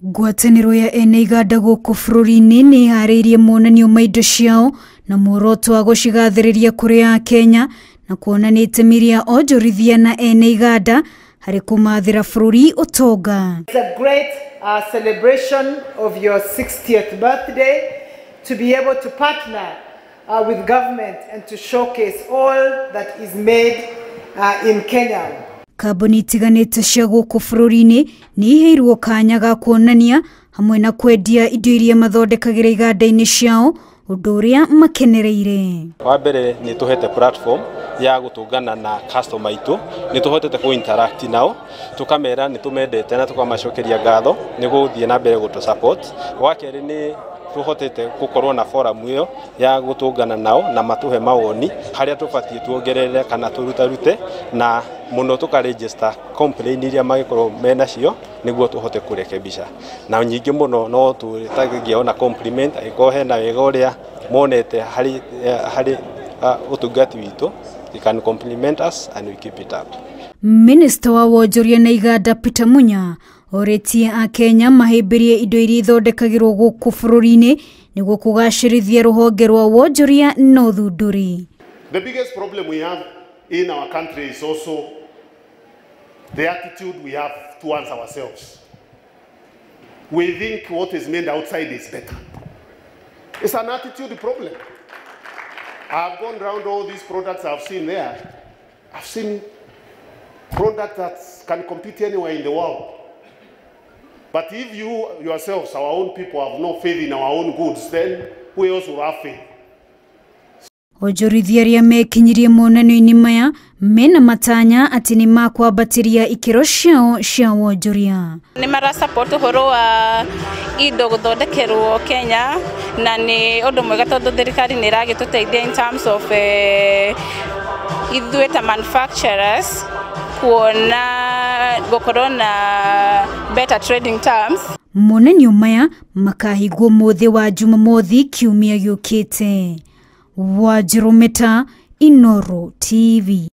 Ngwatanĩro ya ene iganda gũkũ bũrũri-inĩ nĩ ĩharĩirie monanio ma indo ciao na muoroto wa gũcigathĩrĩria kũrĩ Akenya na kuona nĩ itemi rĩa onjorithia na ene iganda harĩ kũmathĩra bũrũri ũtonga. It's a great celebration of your 60th birthday to be able to partner with government and to showcase all that is made in Kenya. Kambuni itiganĩte cia gũkũ bũrũri-inĩ nĩ iheirwo kanya ga kuonania hamwe na kwendia indo iria mathondekagĩra iganda-inĩ ciao, ũndũ ũrĩa makenereire. Wa mbere nĩ tũhete platform ya gũtũngana na customer aitũ, nĩ tũhotete kũ interact nao, tũkamera nĩ tũmendete na tũkamacokeria ngatho nĩ gũthiĩ na mbere gũtũ support. Wa kerĩ nĩ tũhotete gũkorwo na forum ĩyo ya gũtũngana nao na matũhe mawoni harĩa tũbatiĩ tuongerere kana tũrutarute, na mũno tũka register complaint iria mangĩkorwo menacio nĩguo tũhote kũrekebisha. Na nyingĩ mũno no tũtagia ona compliment angĩkorwo hena wega ũrĩa monete harĩ ũtungati witũ, they can compliment us and we keep it up. Minister wa wonjoria na iganda Peter Munya orĩtie Akenya mahĩmbĩrie indo iria ithondekagĩrwo gũkũ bũrũri-inĩ nĩguo kũgacĩrithia rũhonge rwa wonjoria na ũthundũri. The biggest problem we have in our country is also the attitude we have towards ourselves. We think what is made outside is better. It's an attitude problem. I've gone round all these products I've seen there. I've seen products that can compete anywhere in the world. But if you yourselves, our own people, have no faith in our own goods, then who else will have faith? Onjorithia arĩa mekinyirie monanio-inĩ maya mena matanya atĩ nĩ makwambatĩria ikĩro ciao cia wonjoria. Nĩ mara support ũhoro wa indo gũthondekerwo Kenya na nĩ ũndũ mwega tondũ thirikari nĩ ĩragĩtũteithia in terms of ithuĩ ta manufacturers kuona gũkorwo na better trading terms. Monanio maya makahingwo mũthĩ wa Jumamothi kiumia gĩũkĩte. Wanjirũ Meta, Inooro TV.